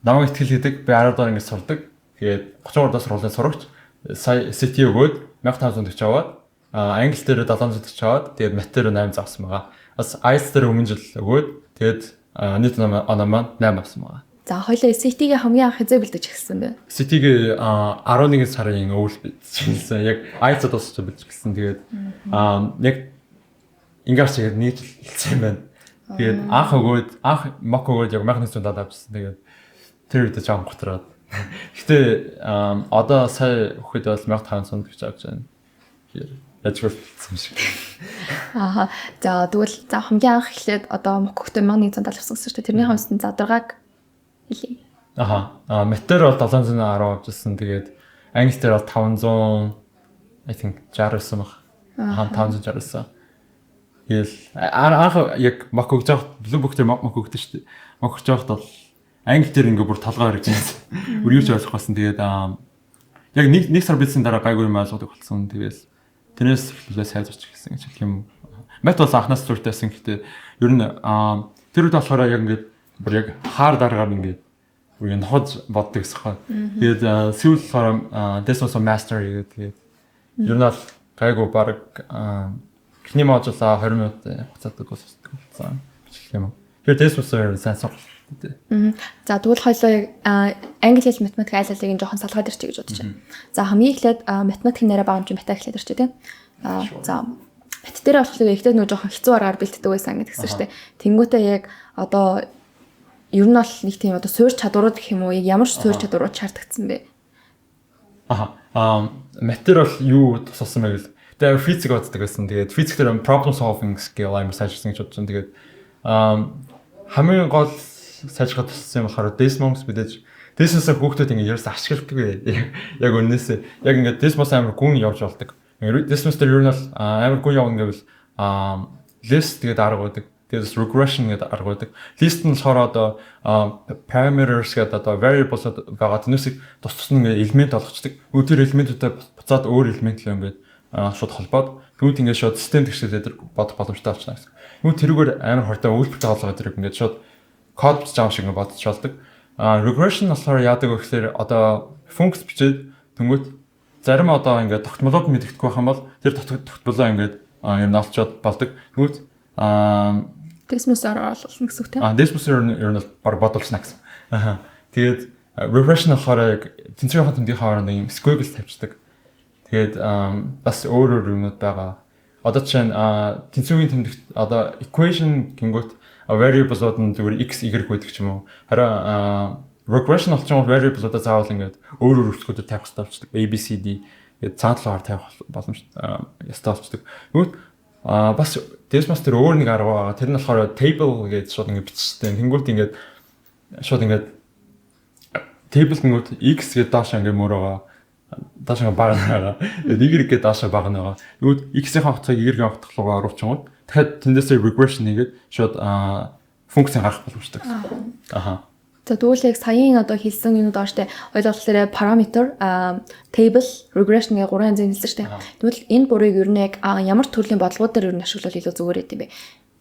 Намайг Итгэл гэдэг. Би 10 дугаар ангид сурдаг. Тэгээд 33 дугаар сургуулийн сурагч. Сая SAT өгөөд 1540 аваад, англи дээр 740 аваад, тэгээд мат дээр 800 авсан байгаа. Бас IELTS дээр өмнө жил өгөөд, тэгээд нийт оноо маань 8 авсан байгаа. За, хоёлаа SAT-гээ хамгийн анх хэзээ бэлдэж эхэлсэн бэ? SAT-г 11 сарын өвөл бэлдсэн. Яг IELTS дуусч бэлдэж эхэлсэн. Тэгээд яг ингаар чигээр нэг жил хэлсэн юм байна. Тэгээд анх өгөөд, анх mock өгөөд яг 1170 авчихсан. Тэгээд тэр үед жоохон готроод. Гэтэ одоо сая өгөхөд бол 1500 гэж авч байна. Яаж болсон юм шиг. Аа. За, тэгвэл за хамгийн анх эхлээд одоо mock өгөхдөө 1170 авсан гэсэн чинь тэрний хамсан задаргааг хэлье. Аха. Мат дээр бол 710 авчихсан. Тэгээд англи дээр бол 500, I think, 60 байсан баг. Аа, 560 байсан. Тэгэл анх яг mock өгж явах, Blue Book дээр mock өгдөг шүү дээ. Mock өгж явахд бол англи дээр ингээ бүр толгой харж байсан. Бүр юу ч ойлгохгүйсэн. Тэгээд яг нэг нэг сар бэлдсэн дараа гайгүй юм ойлгодог болсон. Тэгэл тэрнээс эхлүүлээ сайжирч эхэлсэн гэж хэлэх юм. Мат бол анхнаас зуртайсан. Гэхдээ ер нь тэр үед болохоор яг ингээд бүр яг хаар дараагаар ингээд бүр яг нохож боддог гэсэн хаа. Тэгээд сүүл болохоор Desmos Master гэдэг, тэгээд ер нь бол гайгүй, баг эхний модулаа 20 минут хугацаатай дуусгадаг болсон гэж хэлэх юм. Тэгэхээр Desmos-оор сайн сургалт. За, тэгвэл хоёлоо яг англи хэл, математик айл алыг нь жоохон салгаад ирчих гэж бодож байна. За, хамгийн эхлээд математик нэрэ бага юм, мата эхлээд ирчих, тийм. За, мат дээр болохоор эхлээд нөө жоохон хэцүү аргаар бэлтдэг байсан гэдгсэн шүү дээ. Тэнгүүтээ яг одоо ер нь бол нэг тийм одоо суурь чадварууд гэх юм уу, яг ямар суурь чадварууд шаардагдсан бэ? Аха. Мат дээр бол юу тусалсан бэ гэвэл тэгээ физик боддог байсан. Тэгээд физик дээр problem solving skill амар сайжирсан гэж бодож байна. Тэгээд хамгийн гол сайжрах тусалсан юм болохоор Desmos. Мэдээж Desmos-ыг хүүхдүүд ингэ ерөөсөө ашигладаг. Яг үннээсээ яг ингээд Desmos амар гүн явж болдог. Desmos дээр ер нь бол амар гүн явна гэвэл list гэдэг арга байдаг. Тэгээд regression гэдэг арга байдаг. List нь болохоор одоо parameters гэдэг одоо variables байгаа. Тэрнээсийг тус тус нь ингээд элемент олгочдөг. Тэр элементүүдээ буцаад өөр элемент л ингээд шууд холбоод, тэгвэл ингээд шууд систем тэгшээд бодох боломжтой болчихно гэсэн. Тэгвэл тэрүүгээр амар хортой үйлдвэртэй холбоо тэрэг ингээд шууд код бичиж байгаа шиг ингээд бодож болдог. Regression болохоор яадаг вэ гэхээр одоо функц бичээд, тэнгүүт зарим одоо ингээд тогтмолууд мэддэхгүй байх юм бол тэр тогтмолоо ингээд юм олчоод болдог. Тэнгүүт Desmos-оор олно гэсэн үг, тийм. Desmos-оор ер нь бол баг бодуулчихна гэсэн. Аа. Тэгээд regression болохоор яг тэнцвэрийн тэмдгийн хооронд юм squiggle тавьчихдаг. Тэгээд бас өөр өөр юмнууд байгаа. Одоо жишээ нь тэнцвэрийн тэмдэгт одоо equation гингүүт variables-ууд нь зүгээр x, y байдаг ч юм уу. Харин regression болчихвол variables-уудаа заавал ингээд өөр өөр өрсгүүдээр тавих хэрэгтэй болчихдог. A, B, C, D гээд цаан талаар тавих боломж ёстой болчихдог. Тэгвэл бас Desmos тэр өөр нэг арга байгаа. Тэр нь болохоор table гэж шууд ингээд биччихтэй. Тэнгүүт ингээд шууд ингээд table гингүүт x гэдэг доош ингээд мөр байгаа. Доош ингээд бага байгаа. Тэгээд y гэдэг доош бага байгаа. Тэгвэл x-ийн утгыг y-ийн утга руугаа оруулчихгууд дахиад тэндээсээ regression хийгээд шууд функцийг гаргах боломжтой гэсэн. Аха. За, тэгвэл яг саяын одоо хэлсэн юмуд байгаа штэ. Ойлголт параметр, table, regression гэх гурван янзын хэлсэн штэ. Тэгвэл энэ гурыг ер нь яг ямар төрлийн бодлогууд дээр ер нь ашиглавал илүү зүгээр байт юм бэ?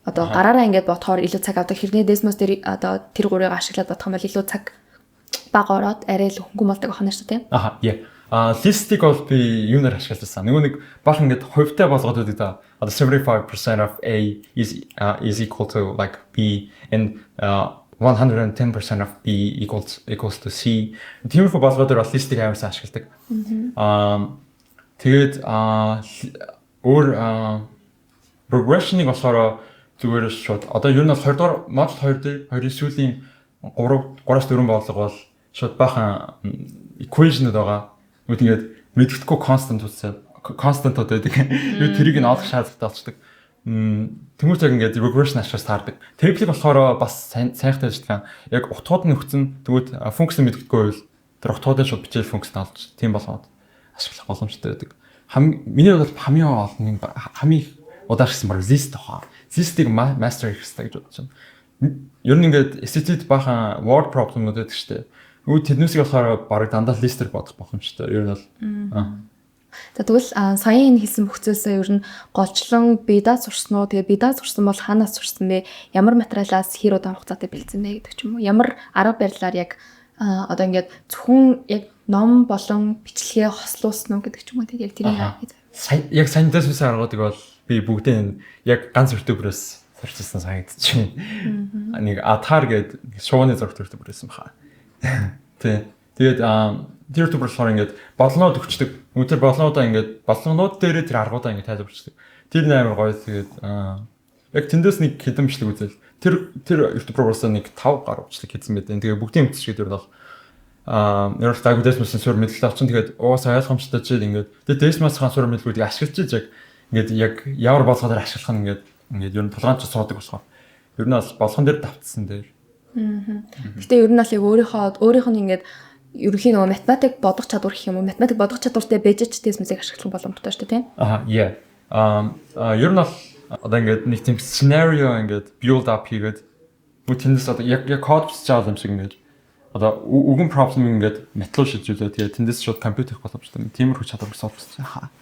Одоо гараараа ингээд бодохоор илүү цаг авдаг. Хэрнээ Desmos дээр одоо тэр гурыг ашиглаад бодох юм бол илүү цаг бага ороод арай л хөнгөн болдог ахна шүү, тийм. Аха, yeah. List-ийг бол би юунаар ашигласан. Нөгөө нэг бах ингээд хувьтай болгоод байдаг да. Одоо 75% of A is equal to like B and 110% of B equals to C. Тиймэрхүү болгоод бол list-ийг амар сайн ашигладаг. Тэгээд өөр regression-ыг болохоор зүгээр шууд одоо ер нь бол 20 дугаар модуль 2 дээр 2-ын сүүлийн 3 3-аас 4 боолго бол шууд баахан equation-ууд байгаа. Нүд ингээд мэддэхгүй constant утсаа constant-ууд байдаг. Юу тэрийг нь олох шаардлагатай болчдөг. Тэмүүт яг ингээд regression ашиглаж таардаг. Table-ийг болохоор бас сайн сайхтай ажилладаг. Яг утгууд нь өгсөн, тэгвэл функц мэддэхгүй байвал тэр утгуудыг шууд бичээл функц нь олж тийм болгоод ашиглах боломжтой байдаг. Миний хувьд бол хамгийн олон, хамгийн их удаашсан баг list тохоо. List-ийг master хийх хэрэгтэй гэж бодож байна. Ер нь ингээд SAT-д бахан word problem-ууд байдаг шүү дээ. Үгүй, тэрнээсийг болохоор бараг дандаа list-ээр бодох боломжтой. Ер нь бол За, тэгвэл саяын энэ хэлсэн бүх зүйлсээ ер нь голчлон бидаа сурсан уу? Тэгээ бидаа сурсан бол хаанаас сурсан бэ? Ямар материалаас, хэр удаан хугацаатай бэлдсэн бэ гэдэг ч юм уу? Ямар арга барилаар яг Одоо ингээд зөвхөн яг ном болон бичлэгээ хослуулсан уу гэдэг ч юм уу, яг тэрийг Сайн, яг сайн Desmos аргуудыг бол би бүгдийг яг ганц YouTuber-ээс сурчсан санагдчихэв. Нэг Атар гэдэг шууны зурагт YouTuber байсан баха. Тий. Тэгээд тэр YouTuber болохоор ингээд болноод өгчдөг. Тэр болнуудаа ингээд болнууд дээрээ тэр аргуудаа ингээд тайлбарчдаг. Тэр амар гоё. Тэгээд яг тэндээс нэг хэдэн бичлэг үзэл тэр YouTuber-оос нэг 5 гаруй бичлэг хийсэн байт. Тэгээ бүгдийн бичлэгээр ер нь бол ер нь гайгүй Desmos-ын суурь мэдлэл авчин. Тэгээд угаасаа ойлгомжтой чи ингээд тэгээд Desmos-ын суурь мэдлгүүдийг ашиглаж яг ингээд яг ямар болгоод ашиглах нь ингээд ер нь толгойн ч суудаг болохоор ер нь бол болгон дээр давтсан дээр. Гэтэ ер нь бол яг өөрийнх нь ингээд ерөнхийн нөгөө математик бодох чадвар гэх юм уу, математик бодох чадвартай байж ч Desmos-ыг ашиглах боломжтой шүү дээ, тийм. Аа, yeah. Ер нь бол одоо ингээд нэг тийм scenario ингээд build up хийгээд бүх тэндээс одоо яг код бичиж байгаа юм шиг ингээд одоо үгэн problem ингээд метал шилжүүлээ, тэгээд тэндээс шууд компьютер хийх боломжтой. Тиймэрхүү чадвар solve хийж байгаа.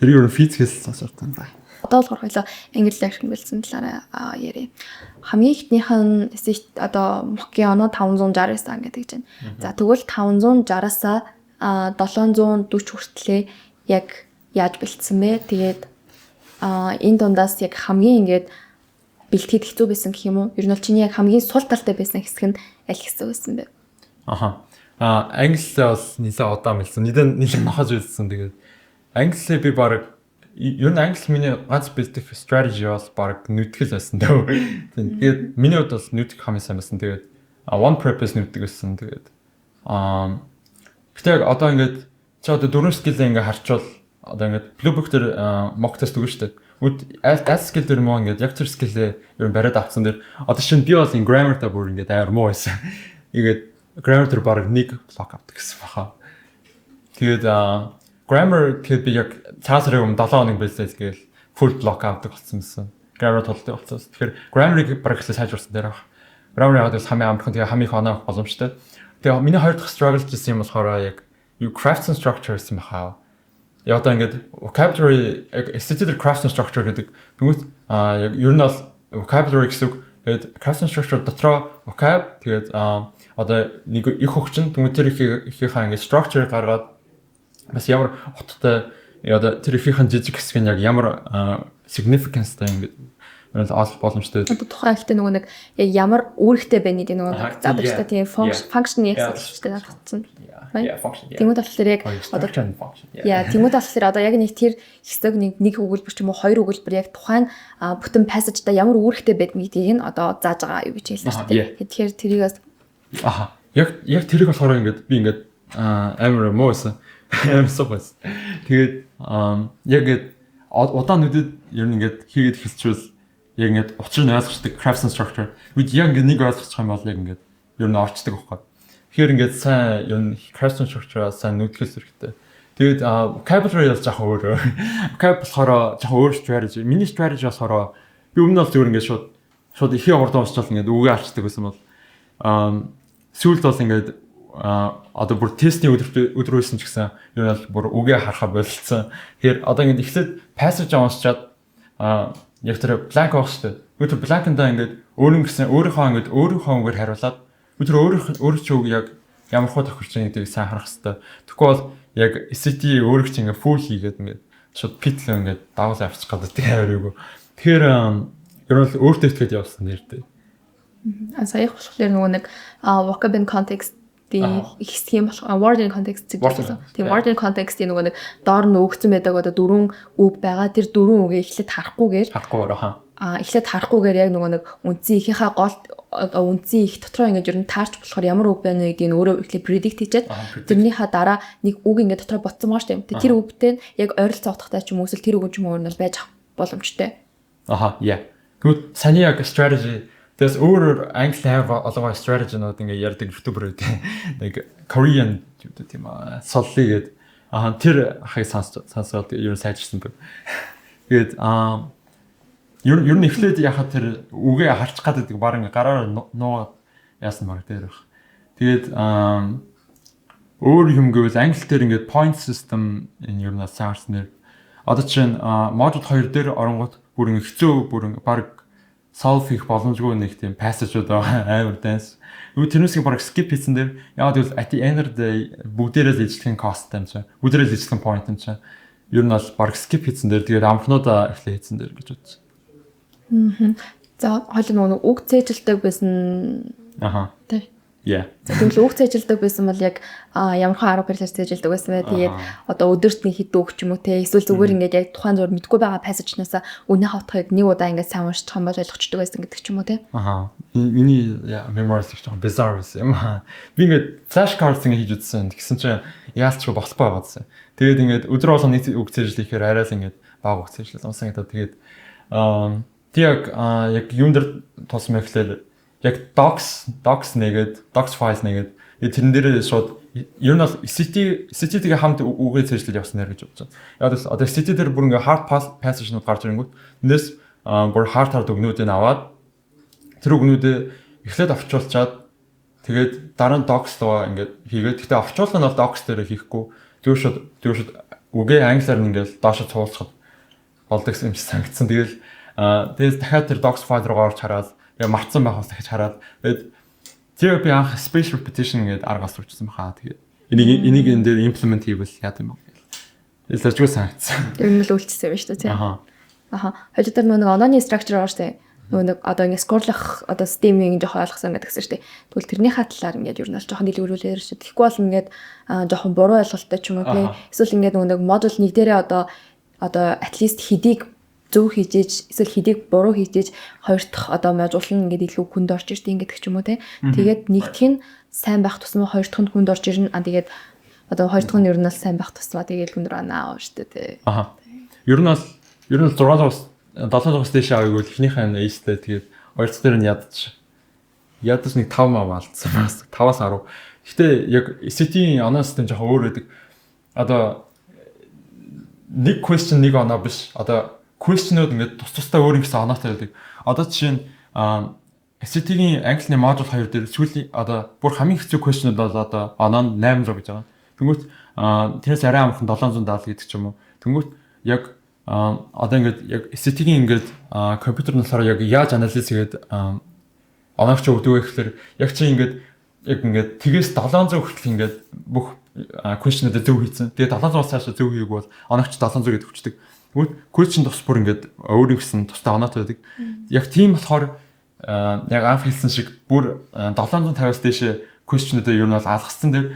Тэр ер нь физикээс сонсортой юм байна. Одоо болохоор хоёлоо англи ашиг бэлдсэн талаараа ярья. Хамгийн ихнийх нь одоо mock-ийн оноо 569 гэдэг чинь. За, тэгвэл 560-аас 740 хүртлээ яг яаж бэлдсэн бэ? Тэгээд энэ дундаас яг хамгийн ингээд бэлтгэхэд хэцүү байсан гэх юм уу? Ер нь бол чиний яг хамгийн сул талтай байсан хэсэг нь аль хэсэг байсан бэ? Аха. Англиээ бол нэлээд удаан бэлдсэн. Нэлээд нохож бэлдсэн. Тэгээд англиээ би баг ер нь англи миний ганц бэлдэх strategy бол баг нүтгэл байсан дөө. Тэгээд миний хувьд бол нүтгэх хамгийн сайн байсан. Тэгээд one purpose нүддэг байсан. Тэгээд гэтээ яг одоо ингээд чи одоо дөрвөн skill ээ ингээд харчвал одоо ингээд Blue Book дээр mock test өгнө шүү дээ. Үд аль аль skill дээр муу ингээд яг тэр skill ээ ер нь бариад авсан дээр одоо шинэ би бол энэ grammar та бүр ингээд амар муу байсан. Тэгээд grammar дээр баг нэг block авдаг гэсэн баха. Тэгээд grammar тэгэхээр би яг цаа сарын өмнө 7 хоног бэлдээд гээл full block авдаг болсон юмсан. Grammar толтой болсон. Тэгэхээр grammar-ыг баг ихлэ сайжруулсан дээр баг. Grammar яг бол хамгийн амархан, тэгээ хамгийн их оноо авах боломжтой. Тэгээ миний хоёр дахь struggle гэсэн юм болохоор яг юу crafts and structure гэсэн баха. Яг одоо ингээд vocabulary, яг SAT дээр crafts and structure гэдэг. Тэгмэд яг ер нь бол vocabulary гэсэн үг. Тэгээд crafts and structure дотроо vocab, тэгээд одоо нэг их хөгжин, тэгмэд тэр ихийнхаа ингээд structure гаргаад бас ямар утгатай, одоо тэр ихийнхэн жижиг хэсэг нь яг ямар significance-тай ингээд ер нь олох боломжтой. Одоо тухайн хэлтэй нөгөө нэг яг ямар үүрэгтэй байна гэдэг нөгөө нэг задаг шүү дээ. Тийм, function-ы асуудал шүү дээ гаргацсан. Yeah, function. Тэнгүүд болохоор яг одоо function. Яа, тэнгүүд болохоор одоо яг нэг тэр хэсэг нэг өгүүлбэр ч юм уу хоёр өгүүлбэр яг тухайн бүтэн passage-та ямар үүрэгтэй байдаг гэдгийг нь одоо зааж байгаа юу гэж хэлсэн шүү дээ. Тэгэхээр тэрийг бас Аха. Яг тэрийг болохоор ингээд би ингээд амар муу байсан. Амар суу байсан. Тэгээд яг ингээд удаан нүдэд ер нь ингээд хийгээд эхэлчихвэл яг ингээд учир нь ойлгочдөг crafts and structure. Бид яг ингээд нэг ойлгочих юм бол яг ингээд ер нь орчдөг байхгүй. Тэгэхээр ингээд сайн ер нь crafts and structure сайн нүдгэл хэрэгтэй. Тэгээд vocabulary бол жоохон өөр. Vocab болохоор жоохон өөр strategy. Миний strategy болохоор би өмнө нь бол зүгээр ингээд шууд ихийн хурдан уншчаал ингээд үгээ алчдаг байсан бол сүүлд бол ингээд одоо бүр тестний өдөр байсан ч гэсэн ер нь бол бүр үгээ харахаа болцсон. Тэгэхээр одоо ингээд эхлээд passage уншчаад яг тэр blank байх шүү дээ. Тэр blank-ндаа ингээд өөр гэсэн өөрийнхөө ингээд өөрийнхөө үгээр хариулаад тэр өөрийнх өөр чи үг яг ямар хуу тохирч байгаа гэдгийг сайн харах хэрэгтэй. Тэгэхгүй бол яг SAT өөрөг чи ингээд full хийгээд ингээд шууд питл ингээд давал авчих гэдэг тийм амар юу. Тэгэхээр ер нь бол өөртөө итгээд явсан нэртэй. А саях болохоор нөгөө нэг vocab in context ийн хэсэг юм болох word in context гэж байна. Тийм, word in context-ийн нөгөө нэг доор нь өгсөн байдаг одоо дөрвөн үг байгаа. Тэр дөрвөн үгээ эхлээд харахгүйгээр харахгүйгээр хаа. Эхлээд харахгүйгээр яг нөгөө нэг үндсэн ихийнхаа гол одоо үндсэн их дотроо ингээд ер нь таарч болохоор ямар үг байна вэ гэдгийг өөрөө эхлээд predict хийчихэд тэрнийхаа дараа нэг үг ингээд дотроо ботсон байгаа шүү дээ. Тэр үгтэй нь яг ойролцоо утгатай ч юм уу эсвэл тэр үг ч юм уу нь бол байж боломжтой. Аха, yeah. Тэгвэл саний яг strategy. Тэгээс өөр англи хайр олон strategy-нууд ингээ ярьдаг YouTuber байдаг. Нэг Korean гэдэг тийм аа солли гээд тэр ахыг сонсоод ер нь сайжирсан баг. Тэгээд ер нь эхлээд яхаа тэр үгээ харчих гад гэдэг баг ингээ гараар нуугаад яасан баг дээр баг. Тэгээд өөр юм гэвэл англи дээр ингээд point system энэ ер нь сайн харсан нэр. Одоо чинь модуль 2 дээр оронгууд бүр ингээ хэцүү, бүр баг Solve хийх боломжгүй нэг тийм passage-ууд байгаа, амар dense. Юу, тэрнээсээ бараг skip хийсэн дээр, яагаад гэвэл at the end of the day бүгдээрээ л ижилхэн cost юм чинь. Бүгдээрээ л ижилхэн point юм чинь. Ер нь бол бараг skip хийсэн дээр, тэгээд амархнуудаа эхлээ хийсэн дээр гэж бодсон. За, хоёул нөгөө үг цээжилдэг байсан. Тий. Yeah. За, тэгвэл үг цээжилдэг байсан бол яг ямар хон арга барилаар цээжилдэг байсан бэ? Тэгээд одоо өдөрт нэг хэд үг ч юм уу те, эсвэл зүгээр ингээд яг тухайн зур мэдгүй байгаа passage-наас үнэ хавтахыг нэг удаа ингээд сайн уншчих юм бол ойлгочдөг байсан гэдэг ч юм уу те. Аха. Миний memorize их жоохон bizarre байсан юм. Би ингээд flash cards ингээд хийж үзсэн. Тэгсэн чинь яалчгүй болохгүй байгаадсэн. Тэгээд ингээд өдөр болгоно нэг үг цээжлэхээр арай л ингээд бага үг цээжлэл унсан гэдэг. Тэгээд тэг яг юун дээр тулсан бэ гэхлээр яг docs нэгээд, docs file нэгээд, тэрэн дээрээ шууд ер нь бол SAT-гээ хамт үгээ цээжлэл явсан нэр гэж бодож байна. Яг л одоо SAT дээр бүр ингээ hard passage-нууд гарч ирэнгүүт энэс бүр hard hard үгнүүдийг аваад, тэр үгнүүдээ эхлээд орчуулчаад, тэгээд дараа нь docs руу ингээд хийгээд, гэхдээ орчуулга нь бол docs дээр хийхгүй, зүгээр шууд үгээ англиар нь ингээд доошо цуулцахад болдог юм шиг санагдсан. Тэгэл дахиад тэр docs file руу орж хараад, тэгээ мартсан байх бас дахиж хараад, тэгээд тэр би анх spaced repetition гэдэг аргаас сурчсан баха. Тэгээд энийг энэ дээр implement хийвэл яа гэм бэ гэл. Тэгэл санагдсан. Ер нь л үйлчлсэн юм шүү дээ, тийм. Аха. Аха. Хоёул дээр нөгөө нэг онооны structure орж тийм. Нөгөө нэг одоо ингэ score-лох одоо системийг жоохон ойлгосон гэдэг гэсэн шүү дээ. Тэгвэл тэрнийхээ талаар ингээд ер нь бол жоохон дэлгэрүүлээр шүү. Тэгэхгүй бол ингээд жоохон буруу ойлголттой ч юм уу тийм. Эсвэл ингээд нөгөө нэг модуль нэг дээрээ одоо at least хэдийг зөв хийж, эсвэл хэдийг буруу хийж, хоёр дахь одоо модуль нь ингээд илүү хүнд орж ирдэг ингээд ч юм уу те. Тэгээд нэгдэх нь сайн байх тусмаа хоёр дахь нь хүнд орж ирнэ. А тэгээд одоо хоёр дахь нь ер нь бол сайн байх тусмаа тэгээд хүнд руу шүү дээ те. Аха. Ер нь 600-аас 700-аас дээш авъя гэвэл эхнийхээ нь ace-тэй, тэгээд хоёр дахь дээр нь ядаж нэг 5 мав алдсан бас, 5-аас 10. Гэтэ яг SAT-ийн оноо систем жоохон өөр байдаг. Одоо нэг question нэг оноо биш. Одоо question-ууд ингээд тус тусдаа өөр юмсан оноотой байдаг. Одоо жишээ нь SAT-ийн англи модуль 2 дээр сүүлийн одоо бүр хамгийн хэцүү question-ууд бол одоо оноо нь 800 гэж байгаа. Тэнгүүт тэрнээс арай амархан 770 гэдэг ч юм уу. Тэнгүүт яг одоо ингээд яг SAT-ийн ингээд компьютер нь болохоор яг яаж анализ хийгээд оноогч өгдөг вэ гэхээр яг чи ингээд яг ингээд тэгээс 700 хүртэл ингээд бүх question-уудыг зөв хийцэн. Тэгээ 700-аас цаашаа зөв хийгээгүй бол оноогч 700 гэдээ өгчдөг. Тэгвэл question тус бүр ингээд өөр юмсан тустай оноотой байдаг. Яг тийм болохоор яг анх хэлсэн шиг бүр 750-аас дээшээ question-уудыг ер нь бол алгассан дээр,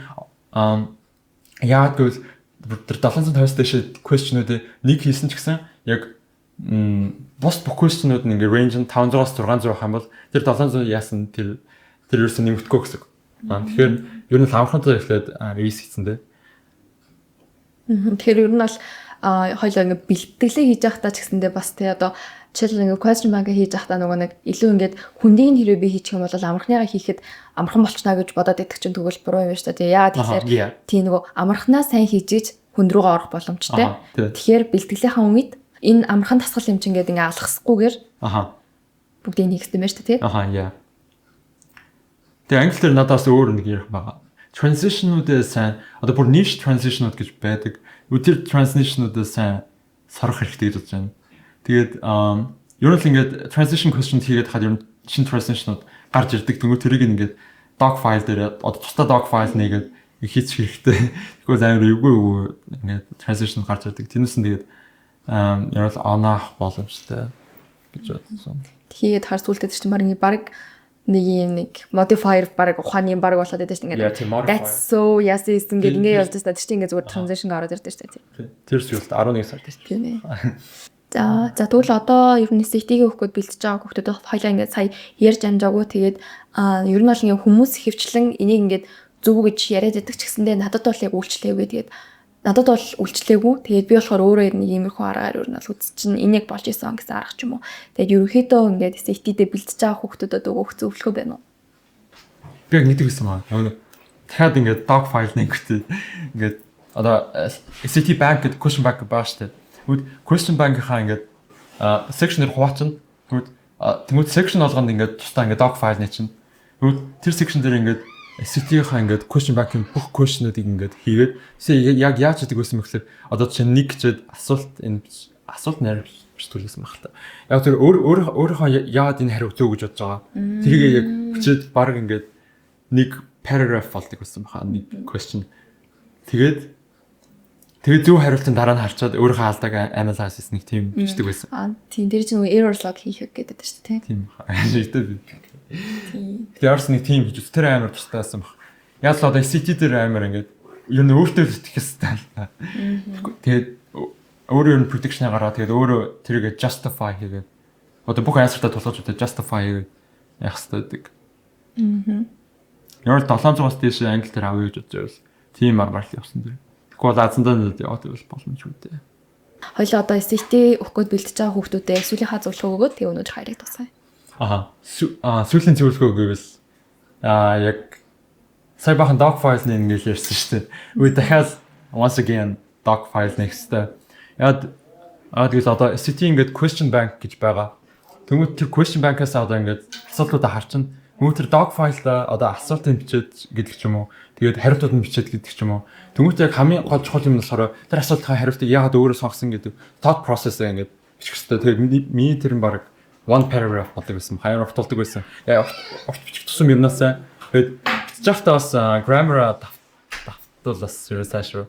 яагаад гэвэл тэр 750-аас дээшээ question-уудыг нэг хийсэн ч гэсэн яг бус бүх question-ууд нь ингээ range нь 500-аас 600 байх юм бол тэр 700 яасан, тэр ерөөсөн нэмэгдэхгүй гэсэн. Тэгэхээр ер нь л амархантай эхлээд ace хийсэн дээ. Тэгэхээр ер нь бол хоёлоо ингээ бэлтгэлээ хийж байхдаа ч гэсэндээ бас тий, одоо жишээл ингээ question bank хийж байхдаа нөгөө нэг илүү ингээд хүндийг нь хэрвээ би хийчих юм бол амархныгаа хийхэд амархан болчихно гэж бодоод идэх чинь тэгвэл буруу юм шүү дээ. Яагаад тэгэхээр тий, нөгөө амархнаа сайн хийж иж хүнд рүүгээ орох боломжтой. Тэгэхээр бэлтгэлийнхаа үед энэ амархан дасгал юм чинь ингээд ингээ алгасахгүйгээр бүгдийг хийх хэрэгтэй юм байна шүү дээ, тий. Аха, yeah. Тэгээ англи дээр надаас өөр нэг ярих байгаа. Transition-уудээ сайн, одоо бүр niche transition-ууд гэж байдаг. Тэр transition-уудээ сайн сарах хэрэгтэй гэж бодож байна. Тэгээд ер нь л ингээд transition question хийгээд хаад ер нь шинэ transition-ууд гарч ирдэг. Тэнгүү тэрийг ингээд doc file дээр одоо тусдаа doc file нэгээд хийчих хэрэгтэй. Тэгвэл амар эвгүй эвгүй ингээд transition гарч ирдэг. Тэрнээс нь тэгээд ер нь л оноо авах боломжтой гэж бодсон. Хийгээд хар сүултээ чинь баг нэг юм нэг modifier, баг ухааны юм баг болоод байдаг шүү дээ. Ингээд that's so yes is ингээд ингэ явж байсан. Тэр чинь ингээд зүгээр transition гараад ирдэг шүү дээ. Тэр сүлд 11 сард шүү. Тийм ээ. За, тэгвэл одоо ер нь SAT-ийг өгөх гээд бэлтэж байгаа хүүхдүүд хоёлаа ингээд сая ярьж амжаагүй. Тэгээд ер нь бол ингээд хүмүүс хөвчлэн энийг ингээд зөв гэж яриад байдаг ч гэсэндээ надад бол яг үйлчлээгүй. Тэгээд надад бол үйлчлээгүй. Тэгээд би болохоор өөрөө нэг иймэрхүү аргаар ер нь бол үзсэн чинь энийг болж исэн гэсэн арга ч юм уу. Тэгээд ерөнхийдөө ингээд SAT-д бэлтэж байгаа хүүхдүүдэд өгөх зөвлөгөө байна уу? Би яг нэгдэг гэсэн маа. Дахиад ингээд doc file нэгтэй ингээд одоо SAT bank гэдэг question bank байгаа шүү дээ. Тэгвэл question bank-ийнхаа ингээд section-ээр хуваачна. Тэгвэл тэнгууд section болгонд ингээд тусдаа ингээд doc file нэчин. Тэгвэл тэр section дээр ингээд SAT-ийнхаа ингээд question bank-ийн бүх question-уудыг ингээд хийгээд яг яаж хийдэг байсан бэ гэхээр одоо жишээ нь нэг гэчээд асуулт, энэ асуулт найр Бичтүүлсэн байх л та. Яг тэр өөр өөрийнхөө яагаад энэ хариу зөв гэж бодож байгаа. Тэрийг яг бичээд баг ингээд нэг paragraph болдог байсан баха, нэг question. Тэгээд зөв хариултын дараа нь харчаад өөрийнхөө алдааг analyze хийсэн, нэг тийм бичдэг байсан. Аа, тийм, тэр чинь нөгөө error log хийх гэдэг шүү дээ, тийм. Тийм. Би. Тийм. Тэгээ арс нэг тийм хийж, тэр амар тустай байсан баг. Яг л одоо SAT дээр амар ингээд ер нь өөртөө л итгэх хэрэгтэй л та. Тэгээд өөрөө ер нь prediction гараа, тэгээд өөрөө тэрийг justify хийгээд, одоо бүх answer-таа тулгаж одоо justify хийгээд явах хэрэгтэй байдаг. Аа. Яг л 700-аас дээш англи дээр авъя гэж бодож байвал тийм аргаар л явсан дээр. Тэгэхгүй бол азандаа яваад байвал боломжгүй дээ. Хоёлоо одоо SAT өгөх гээд бэлтэж байгаа хүүхдүүдэд сүүлийнхаа зөвлөгөө өгөөд, тэгээ өнөөдөр хоёрыг дуусгая. Аа. Сүүлийн зөвлөгөө гэвэл яг сая бахан doc file нэг ингээл ярьсан шүү дээ. Үгүй, дахиад once again doc file нэг хэвээр. Яг тэгэл одоо SAT ингээд question bank гэж байгаа. Тэнгүүт тэр question bank-аас одоо ингээд асуултуудаа харчин. Тэнгүүт тэр doc file-а одоо асуултыг бичээд гэдэг ч юм уу. Тэгээд хариултууд нь бичээд гэдэг ч юм уу. Тэнгүүт яг хамгийн гол чухал юм нь болохоор тэр асуултын хариултыг яагаад өөрөө сонгосон гэдэг thought process-аа ингээд бичих хэрэгтэй. Тэгээд миний тэр нь баг one paragraph болдог байсан. Хаяар уртулдаг байсан. Яг урт бичих тусам юмнасаа тэгээд бичиж байхдаа бас grammar давтвал бас ерөө сайшруу.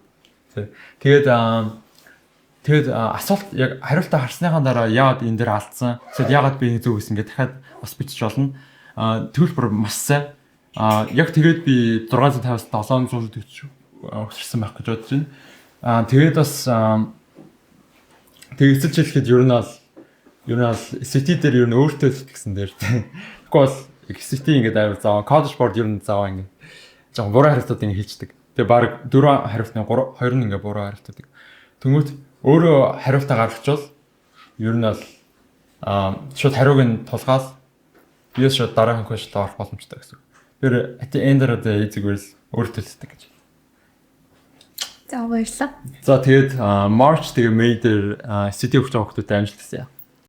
Тэгээд асуулт яг хариултаа харсныхаа дараа яагаад энэ дээр алдсан? Эсвэл яагаад би зөв хийсэн гэдэг дахиад бас бичиж болно. Тэгвэл бүр маш сайн. Яг тэгээд би 650-аас 740 өсөрсөн байх гэж бодож байна. Тэгээд бас тэгээд эцэлж хэлэхэд ер нь бол SAT дээр ер нь өөртөө л итгэсэн дээр. Тэгэхгүй бол SAT ингээд амар заваа, College Board ер нь заваа, ингээд жоохон буруу хариултууд ингээд хийчдэг. Тэгээ баг дөрөв хариултны 3 хоёр нь ингээд буруу хариултууд. Тэнгүүт өөрөө хариултаа гаргачвал ер нь бол шууд хариуг нь тулгаал би шууд дараагийн question орох боломжтой гэсэн. Тэр at the end of the day зүгээр л өөртөө л итгэдэг гэж. За, баярлалаа. За, тэгээд March, тэгээ May дээр SAT өгч байгаа хүмүүстэй амжилт хүсье.